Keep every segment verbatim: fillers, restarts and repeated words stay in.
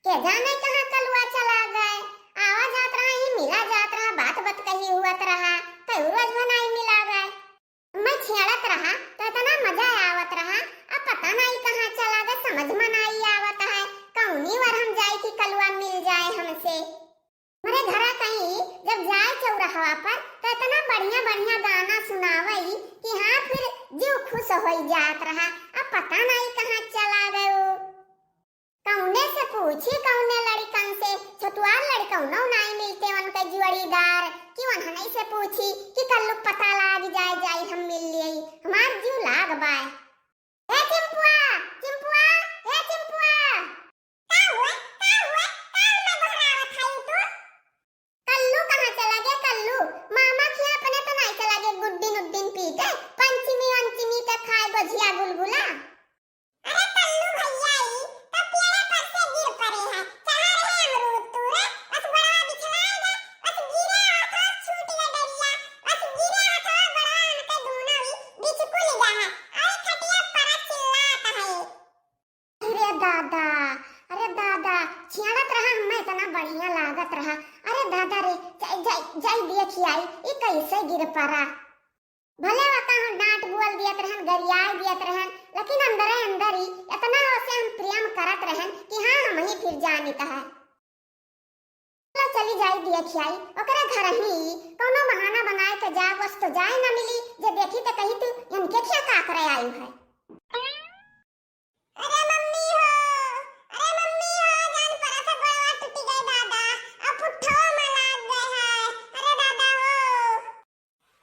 के जाने कहाँ कलुआ चला गए। आवा जात रहा, ही मिला जात रहा, बात बतकही हुअत रहा, कई रोज भनाई मिला गए। मैं छेड़त रहा तो इतना मजा आवत रहा, अब पता नहीं कहाँ चला गए, समझ में नहीं आवत है। कौनी वर हम जाई कि कलुआ मिल जाए हमसे। हमरे घरा कहीं जब जाए चौराहवा पर तो इतना बढ़िया बढ़िया गाना सुनावई कि हाँ, फिर जीव खुश होई जात रहा। अब पता नहीं कहाँ चला गए। कौने से पूछी, कौने लड़िकन से? छतुआर लड़िकौनो नाई मिलते उनके जोड़ीदार कि उन्हने से पूछी कि कल्लू पता लाग जाए, जाई हम मिल लियई, हमार जीव लाग बाय। हे चिंपुआ, चिंपुआ, हे चिंपुआ। का हुआ, का हुआ, का हुआ गोहरावत हई तू? कल्लू कहाँ चला गया कल्लू? मामा खिया अपने तो नाई चला गया गुड्डिन उड्डिन पीटे, पंचमी वंचमी के खाए गोझिया गुलगुला। अरे कल्लू भैया, ई तो पेड़े पर से गिर पड़े हैं। चढ़ा रहे अमरूद तूरे, बस गोड़वा बिछला दे, बस गिरे हाथवा छूट गए डरिया, बस गिरे हाथवा गोड़वा उनके दोनों ही बिचकुल गया है। अरे खटिया पर चिल्लात है। अरे दादा, अरे दादा, छियाड़त रहा हमें इतना बढ़िया लागत रहा। अरे दादा रे, जाई, जाई, जाई देखी आई, ई कैसे गिर पड़ा। भले वका हम डांट बोल दियत रहन, गरियाए दियत रहन, लेकिन अंदरे अंदर ही इतना ओसे हम प्रेम करत रहन कि हाँ, हम ही फिर जानित है। चलो चली जाई देखी आई, ओकरे घर ही कौनो बहाना बनाए के जा, बस तो जाए ना मिली, जे देखी तो कही तू इनके क्या का करे आई है। अरे मम्मी हो, अरे मम्मी हो, जान पड़ा था गोड़वा टूटी गए दादा, अब पुट्ठो में लाग गए है। अरे दादा हो।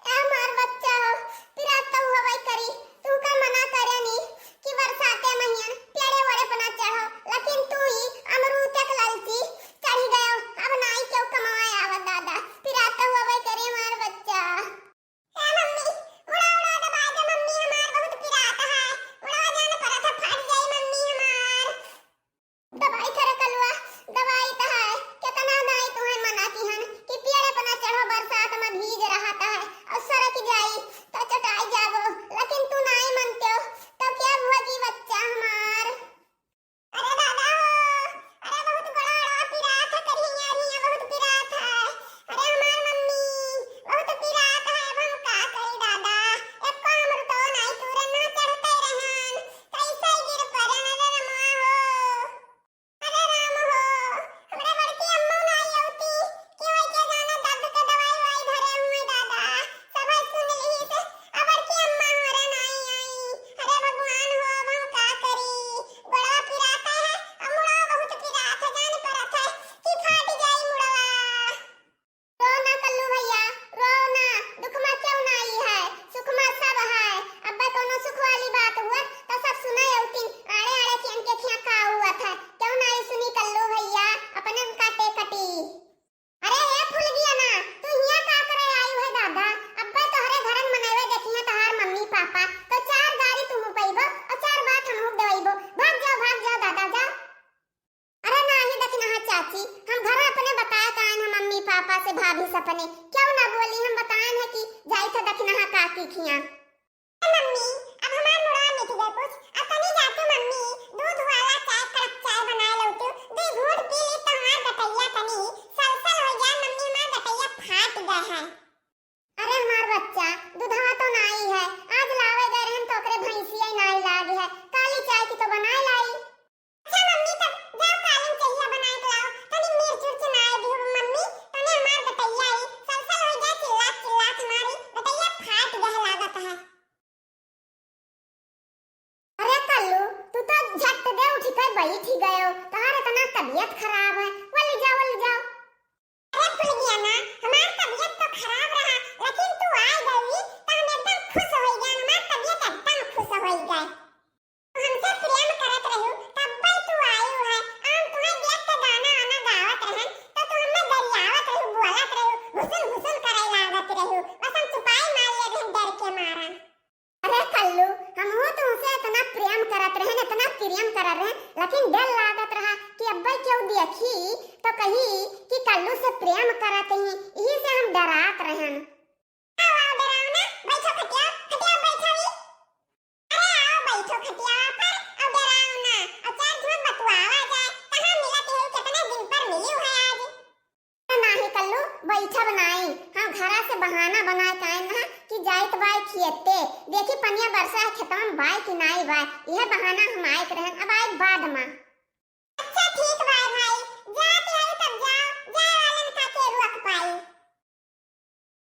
ए हमार बच्चा हो, पिरात तो हुआ भाई करी, तू का मना करे नी कि बरसाते महीन पेड़े वड़े पर ना चढ़ो, लेकिन तू ही अमरूद तक लालची चढ़ी गयो, अब नाई क्यों कमाए आवत दादा, पिरात तो हुआ भाई करी हमार बच्चा। ए मम्मी, उड़ा उड़ा दबाई दे मम्मी, हमार बहुत पिरात है, उड़ा जान परत है, फाट जाई मम्मी हमार। दबाई करे कलुआ, दबाई त है, कितना दाई तुम्हें मना की हन कि पेड़े पर ना चढ़ो, बरसात में भीज रहत है और सरक जाई तो चटाई जाबो, लेकिन तू नाई मनते हो, तो क्या हुआ जी बच्चा हमार? अरे दादा हो, अरे बहुत बड़ा बड़ा पिरात है, करिया रिया बहुत पिरात है। अरे हमार मम्मी, बहुत पिरात है, अब हम का करी दादा? एको अमरुदो नाई तूरे ना चढ़ते रहन, कैसे गिर पड़े, अरे रमा हो। अरे राम हो, हमरा बड़की अम्मा ना आई होती, कि वही के जाने दर्द के दवाई वाई धरे हुए दादा, सब सुन ली से, अब बड़की अम्मा हमारे नाई आई। अरे भगवान हो, अब हम का करी? गोड़वा पिराता है, अब मुड़वा बहुत पिरात है, जान परत है, कि फाट जाई मुड़वा। रो ना कल्लू भैया, रो ना, दुख मा क्यों ना आई है, सुख मा सब है। अब्बे कोनो सुख वाली बात हुआ तो सब सुनाए अउतिन, आड़े आड़े के इनके खिया का हुआ था, क्यों ना आई सुनी कल्लू भैया, अपने काटे कटी। अरे हे फुलगिया ना, तू हिया का करे आई है दादा? अब्बे तोहरे घरन मनवे देखिया तोहार मम्मी पापा, तो चार गारी तुम पैबो और चार बात हम देवैबो। भाग जाओ, भाग जाओ दादा, जाओ। अरे नाही दखिनहा चाची, हम घर अपने बताए कान है मम्मी पापा से, भाभी से अपने, क्यों ना बोली, हम बताए हैं कि जाई थे दखिनहा काकी खिया। ए मम्मी, अब हमार मुड़वा मिट गए कुछ, अब तनी जातू मम्मी, दूध वाला चाय, कड़क चाय बनाए लौटू, दो घूंट पी ली तो हमार गटैया तनी सलसल हो जाए मम्मी, हमार गटैया फाट गए है। अरे हमार बच्चा, दूधवा तो नाई है, आज लावे गए रहन तो ओकरे भैंसिया नाई लागे है, काली चाय की तो बनाए लाई। अच्छा मम्मी, तब जाओ काली चहिया बनाए के लाओ, तनी मिर्च उर्च नाई दिहो मम्मी, तने हमार गटैया ई सलसल हो जाए, चिल्लात चिल्लात मारी, गटैया फाट गए लागत है। अरे कल्लू, तू तो झट दे उठ के बैठ ही गयो, तोहार इतना तबीयत खराब है, वो ले जाओ, वो ले जाओ। अरे फुलगिया ना, हमार तबीयत तो खराब रहा, लेकिन तू आ गई, तो हम एकदम खुश हो गए, हमार तबीयत एकदम खुश हो गए। हमसे प्रेम करत रहू, तब्बे तू आयु है, हम तुम्हें देख के गाना आना गावत रहन, तो तू हमें गरियावत रहू, बोलत रहू, घुसुन घुसुन करे लागत रहू, बस हम चुपाई मार ले रहन डर के मारा। अरे कल्लू, हमहू तुमसे इतना प्रेम करत रहन, इतना प्रेम करत रहन, लेकिन डर लागत रहा कि अब्बे केहू देखी तो कही कि कल्लू से प्रेम करत ही, यही से हम डरात रहन। आओ, आओ, डराओ ना, बैठो खटिया, खटिया बैठो ही। अरे आओ, बैठो खटिया पर, और डराओ ना, और चार झूठ बतुआवा जाए, कहाँ मिलत है के अच्छा बनाई, हम घरा से बहाना बनाए के आइन ना कि जाइत बाय खेते, देखी पनिया बरसा है खेतवा में बाय कि नाई बाय, यह बहाना हम आए के रहन, अब आए बाद में।